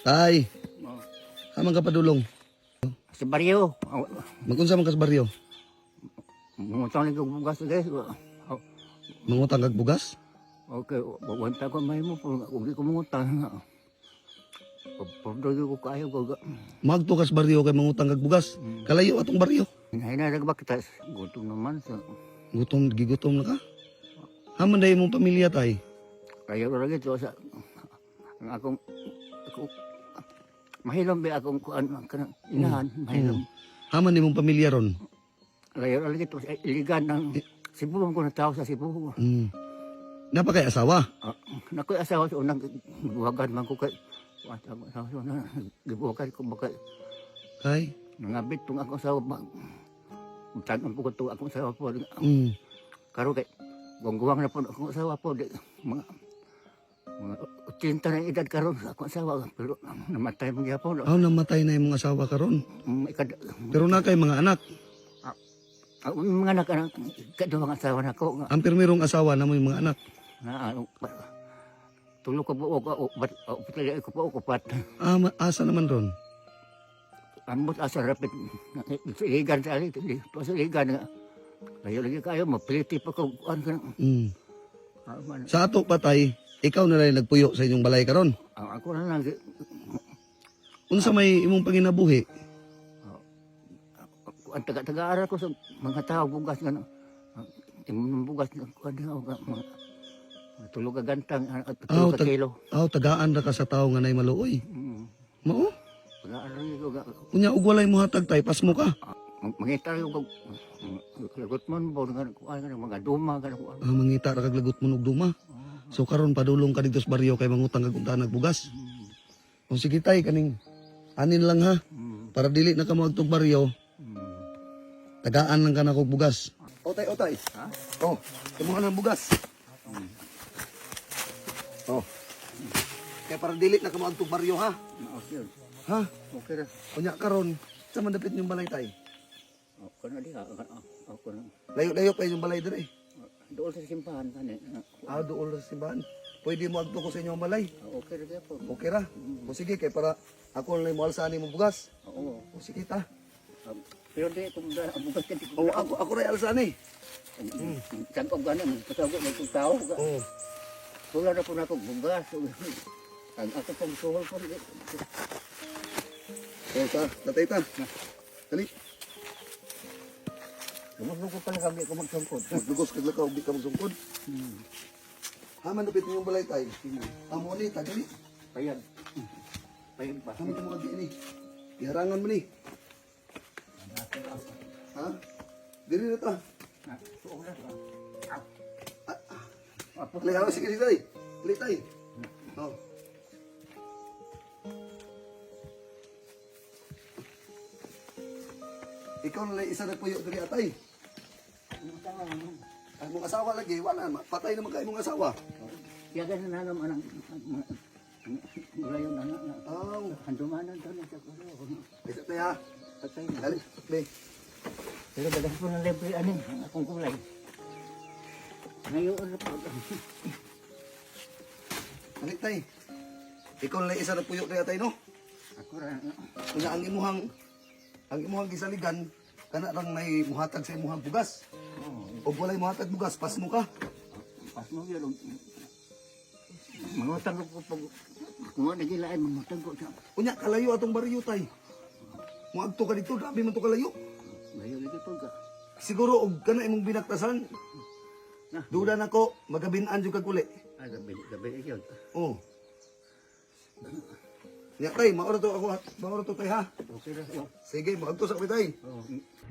Tay, Oh. haman ka padulong? Sa baryo. Magunsa man ka sa baryo? Mungutang lang kong bugas guys. Oh, Mangutang kag bugas? okay, wanta ko may mo po. Ug di ko mungutang. Pagdoyo ko kayo ko. Magto ka sa baryo kay mangutang kag bugas. Kalayo atong baryo. Hinay na ba kita? Gutom naman sa Gutom, gigutom na ka. Haman dahil mong pamilya, tay? Kayo lagi to sa ang akong ako mahilom ba akong kuan kanang inahan mahilom. Haman ni mong pamilya ron? Layo lagi to sa iligan ng Cebu man ko na tao sa Cebu. Napa kay asawa? Ah, nakoy asawa sa unang gibuhagan man ko kay kuan sa akong asawa sa unang gibuhagan ko ba kay Kay? nangabit tong akong asawa ba tan-on po ko to akong asawa po. Karon kay guwang na po akong asawa po di, mga 80 na edad karon sa akong asawa pero namatay man gyapon. Aw, namatay na imong asawa karon. Ikad Pero na kay mga anak. Ah, mga anak anak kaduhang asawa nako nga Ang pirmirong asawa na mo yung mga anak. nga ano tulo ka buok o bat o patay ko po ko pat. Ah, asa naman ron? Ambot asa rapit iligan sa ali to sa iligan nga layo lagi kayo mapiliti pa ko kuan ka. Ah, man. Sa ato patay, ikaw na lang nagpuyo sa inyong balay karon. Ah, ako na lang. Unsa may imong panginabuhi? Kuan taga-taga-aral ko sa mga tao bugas nga imong bugas nga kuan nga mga tulo ka gantang tulo Aw, ka kilo. Aw, tagaan ra ka sa tao nga nay maluoy. Mao? Taga-aral ko nga. Unya og walay mohatag, tay, pasmo ka. Mangita ko lagot mon bo nga kuan nga mga duma nga kuan. Ah, mangita ra kag lagot mo og duma. So karon padulong ka dito sa baryo kay mangutang kag unta bugas. O sige tay, kaning anin lang ha. Para dili na ka moadtong baryo. Tagaan lang ka na kog bugas. Otay, otay. Ha? Oh, kumuha ng bugas. Oh. Kaya para dili na ka moadtong baryo ha. Okay. Ha? Okay ra. Unya karon, sa man dapit yung balay, tay? Ako na diha. Ako na. Layo-layo pa yung balay dire. Dool sa simbahan kani. Ah, dool sa simbahan. Pwede mo agto ko sa inyong balay. Okay ra gyapon. Okay ra. O sige kay para ako lang mo alsaan mo bugas. Oo. O sige ta. Pero di ko da ang bugas kay O ako ray alsaan eh. Kan ko gani mo kung tao. Oo. Wala na po na ako bugas. Ang ako pong suhol po. O ta, tatay ta. Dali. Lumos ko pala kami ko magsungkod. Maglugos kag lakaw di ka magsungkod. Haman dapit yung balay, tay. Amo ni ta dali. Payag. Payag ba? Haman mo kag ini. Iharangan mo ni. Ha? Diri na ta. Suog na. Dali, ha, sige sige tay. Dali tay. Oh. Ikaw na lang isa nagpuyo diri atay. Ang mong asawa lagi, wala na. Patay naman kay mong asawa. Kaya ganun na naman ang gulayon na na. Aw, Handumanan to na sa kulo. isa tayo ha. Patay na. Dali, be. Pero dagas po ng libre anin ang akong gulay. Ngayon na po. Dali tay. Ikaw na lang isa nagpuyo diri atay no. Ako ra. Kunya ang imuhang gisaligan kana rang may muhatag sa imuhang bugas. Oo. Og walay muhatag bugas, pas mo ka. Pas mo yun. Mangutang ko pag kung ano nagilain, mangutang ko sa Unya kalayo atong baryo tay. Muadto ka dito, grabe man to kalayo. Ngayon lagi po ka. Siguro og kana imong binaktasan. Na. Duda nako magabinan jud kag uli. Ah, gabi, gabi yun. Oh. Nya tay, maura to ako, maura to tay ha. Okay ra. Sige, moadto sa kami tay. Oo.